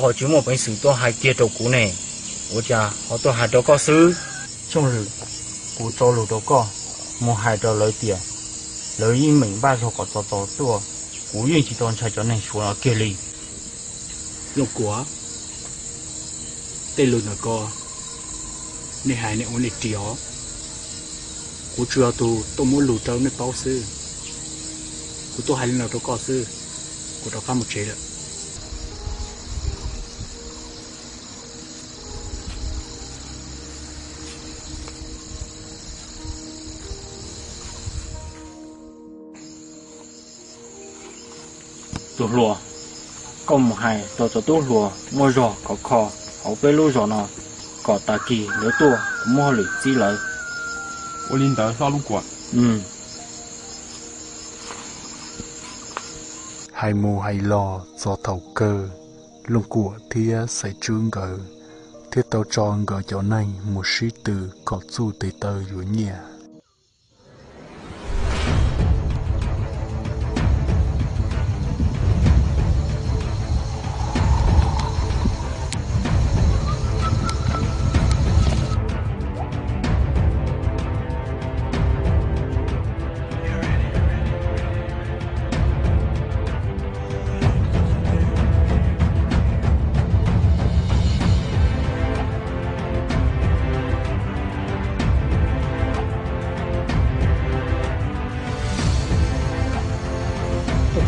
Ho tsis muaj peev xwm tuaj hais kiag rau kuv ne, ua cas ho tuaj hais rau koj xwb? Xyooj Zwm, kuv tso lus rau koj, mus hais rau lawv tias lawv yeej meem npaj zog kom txog txog tuaj, kuv yeej tsis tau ntshai cov neeg Suav no kiag li. Looj Kuam, tej lus ntawm ko nej hais nej ua nej ris os. Kuv tsuas yog tus tuaj muab lus rau nej paub xwb. Kuv tuaj hais li no rau koj xwb, kuv rov qab mus tsev lawm. Tus hluas, koj mus hais rau cov tub hluas muaj zog khov kho hauv peb lub zos no kom tag kis lawv tuaj kuv muab hauj lwm txib lawv. Ua li ntawd Looj Kuam. Hais mus hais los txog thaum kawg, Looj Kuam thiab Xaiv Tswb nkawd thiaj tau tso nkawd cov neeg mus sib tw kom txuj tes taw yuav nyiaj.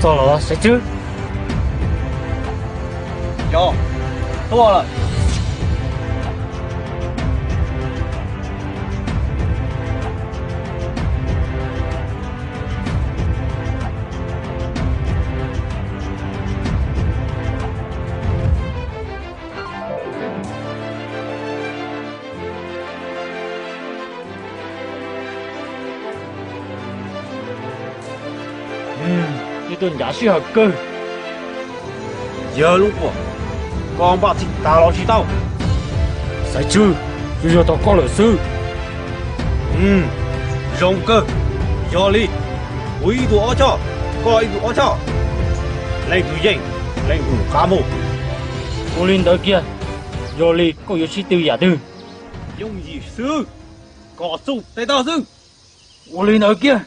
Tuaj txog los Xaiv Tswb? Yog, tuaj lawm. Nej tuaj ncav sij hawm kawg. Yawg Looj Kuam, koj npaj txhij tas los tsis tau? Xaiv Tswb, tsuas yog tos koj lawm xwb. Zoo kawg, yog li kuv ib tug ob choj, koj ib tug ob choj, leej twg yeej leej twg qab mus. Ua li ntawd kiag, yog li koj yuav sib tw yam twg? Yooj yim xwb, kom txuj tes taw xwb. Ua li ntawd kiag.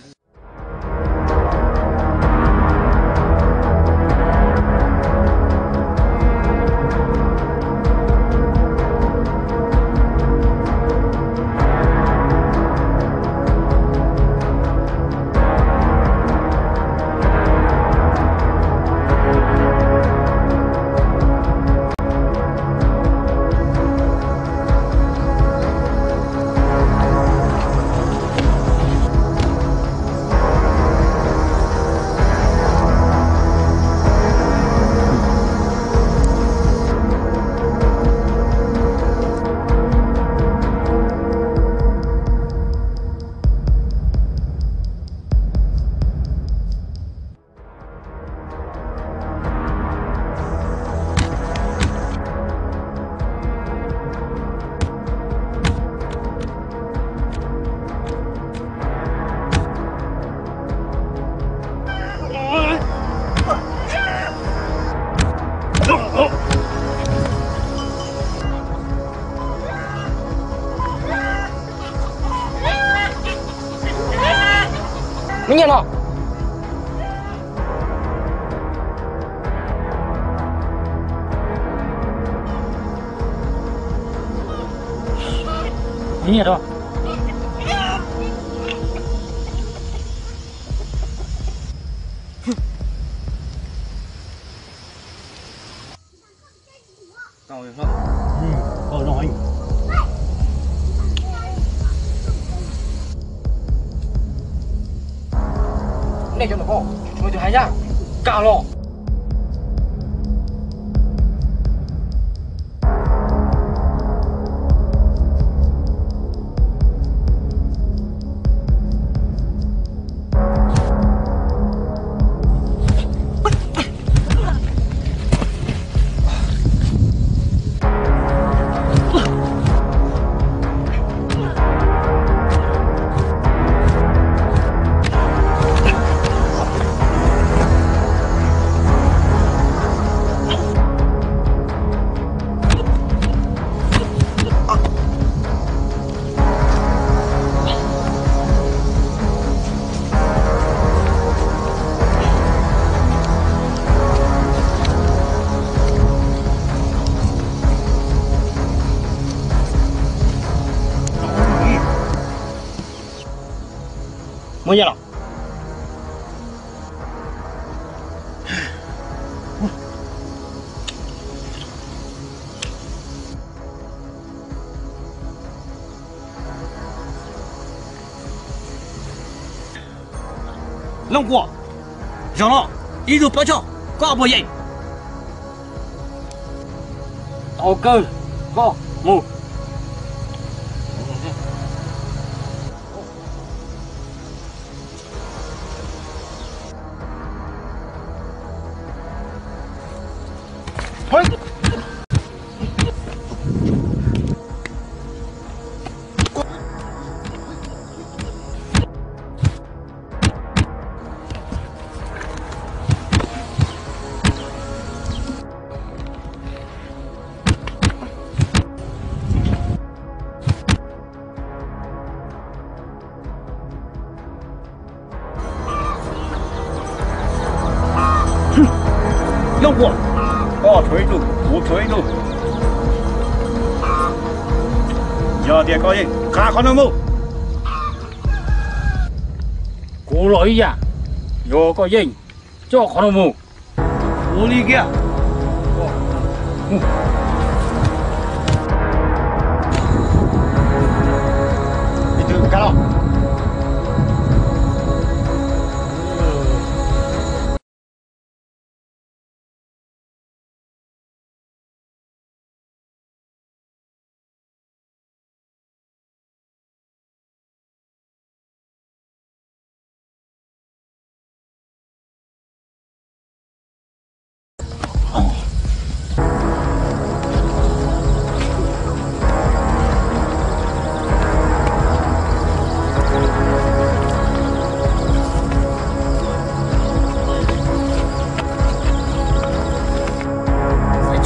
Me nyiaj no. Me nyiaj no. Nej cov ntawm ko, tus hais yaj, kam los. Nyiaj los? Looj Kuam, zaum no ib tug pab tsoj, koj puas yeem? Tau kawg, koj mus. Looj Kuam, koj tshuav ib tug, kuv tshuav ib tug. Yog tias koj yeej, qha qhov no mus. Kuv los ib yam, yog koj yeej, coj qhov no mus. Ua li kiag. Ib tug kav los.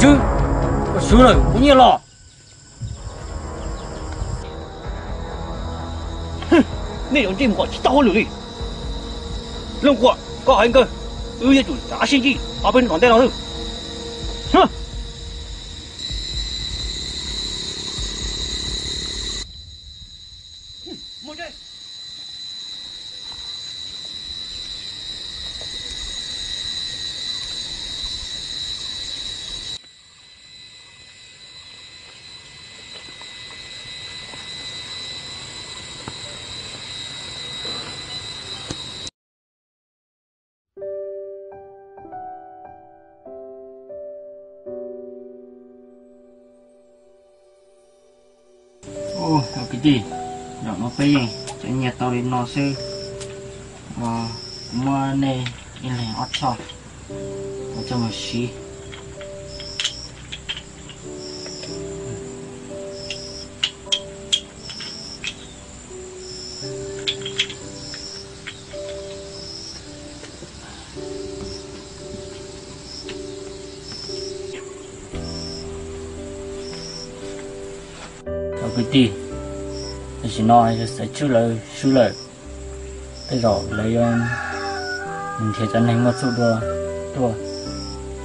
Xaiv Tswb, koj swb lawm, muab nyiaj los. Nej cov ntsej muag tsis tau hauj lwm li. Looj Kuam, koj hais nkawd, wb yuav tsum tsav sib ntsib hauv peb lub tom ntej no xwb. Ua, cov kwv tij, zaum no peb yeej cov nyiaj tau li no xwb, kuv muab nej ib leeg ob txhoj, kuv coj mus siv. Cov kwv tij, tam sim no yog Xaiv Tswb lawv swb lawm, tej zaum lawv yuav nrhiav cov neeg muaj txuj dua tuaj.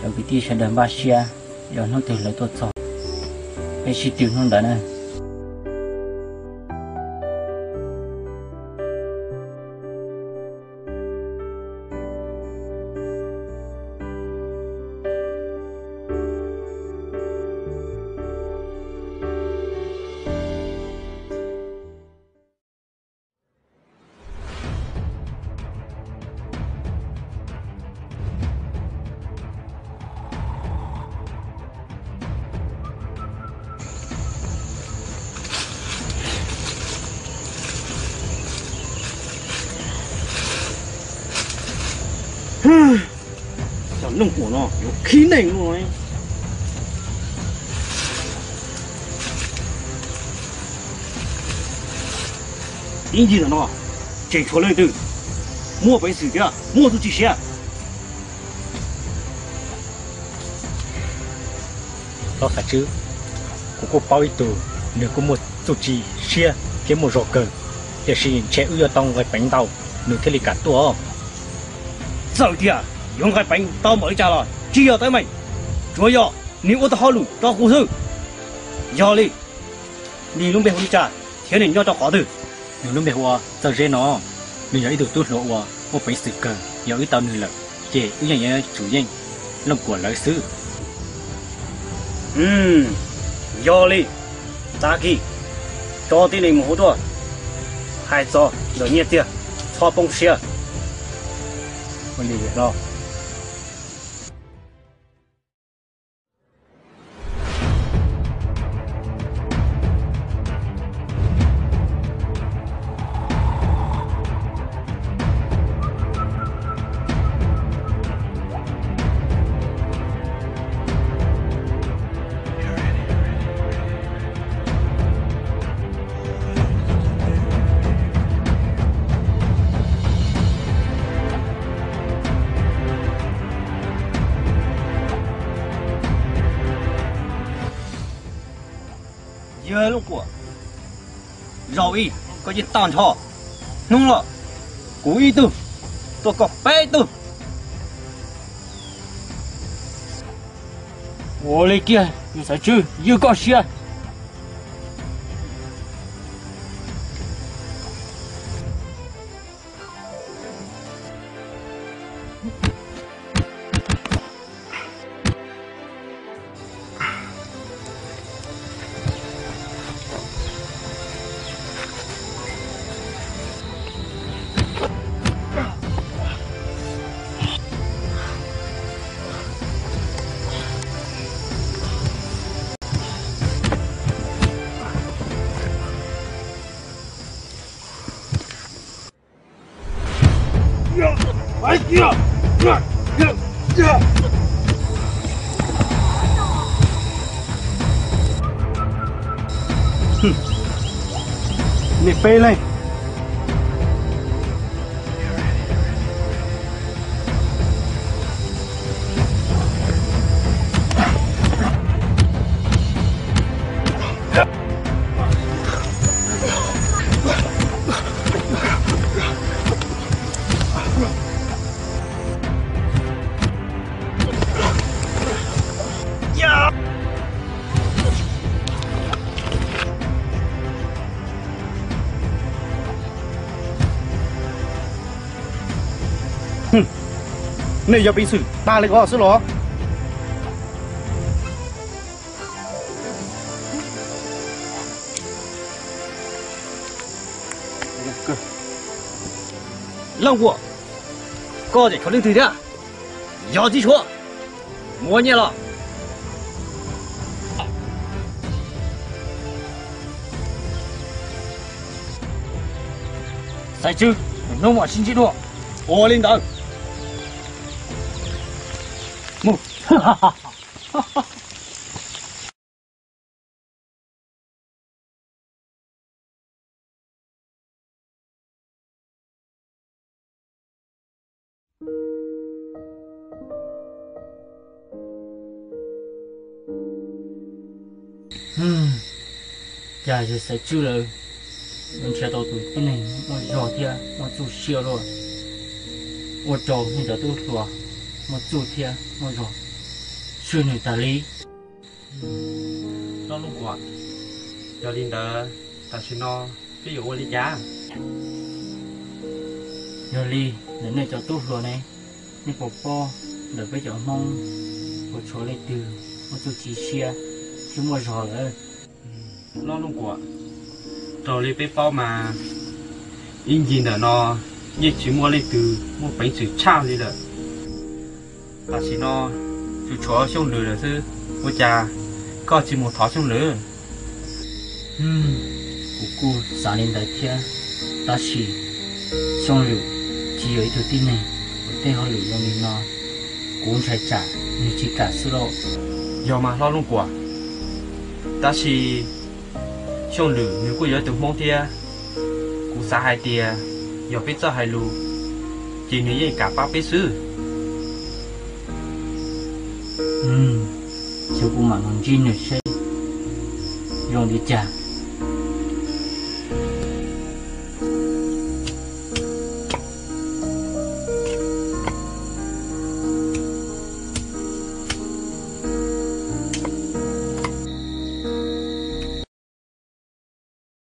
Cov kwv tij sawv daws npaj siab, yog hnub twg lawv tuaj txog, peb sib twv hnub ntawd na. Cov Looj Kuam no yuav khib neeg no. Ib ncig ntawm no tseem tshuav leej twg muaj peev xwm thiab muaj txuj ci siab? Hlob Xaiv Tswb, kuv kuj paub ib tug, nws kuj muaj txuj ci siab thiab muaj zog kawg, tiam sis ntshe wb yuav tau nqe peev ntau nws thiaj li kam tuaj. Txawm tias yuav nqe peev tau npaum li cas los tsis yog teeb meem, tsuav yog nws ua tau hauj lwm rau kuv xwb. Yog li, nws lub npe hu li cas thiab nws nyob rau qhov twg? Nws lub npe hu ua Txawj Zeb no. Nws yog ib tug tub hluas uas muaj peev xwm kawg, yog wb tau nws lawm ces wb yeej yuav tsum yeej Looj Kuam lawv xwb. Yog li, tag kis tso tib neeg mus hu tuaj hais txog ntawm nyiaj txiag, txhob poob siab. Yawg Looj Kuam, zaum ib koj yeej tag nrho. Hnub no kuv ib tug tuaj koj peb tug. Ua li kiag, yawg Xaiv Tswb, ywj koj siab. Nej peb leeg. Nej yog peev xwm tag li ko xwb los? Looj Kuam, koj tseem tshuav leej twg thiab? Yog tsis tshuav, muab nyiaj los. Xaiv Tswb, hnub mam sib ntsib dua. Ua li ntawd. Mus. Cas yawg Xaiv Tswb lawv nrhiav tau tus tib neeg muaj zog thiab muaj txuj siab luaj, ua rau nej cov tub hluas muaj txuj thiab muaj zog swb nws tas li. Loj Looj Kuam, yog li ntawd tam sim no peb yuav ua li cas? Yog li ntawm nej cov tub hluas ne, nej puas paub ntawm peb cov Hmoob puas tshuav leej twg muaj txuj ci siab thiab muaj zog lawm? Loj Looj Kuam, raws li peb paub mas ib ncig ntawm no yeej tsis muaj leej twg muaj peev xwm tshaj li lawm. Tam sim no tsuas tshuav Xyooj Lwm lawm xwb, ua cas koj tsis mus thov Xyooj Lwm? Kuv kuj xav li ntawd thiab, tab sis Xyooj Lwm tsis yog ib tug tib neeg uas tej hauj lwm zoo li no, kuv ntshai tsam nws tsis kam xwb lauj. Yog mas Hlob Looj Kuam, tab sis Xyooj Lwm nws kuj yog ib tug Hmoob thiab, kuv xav hais tias yog peb txawj hais lus ces nws yeej kam pab peb xwb. Xyov kuv mam mus ntsib nws seb zoo li cas.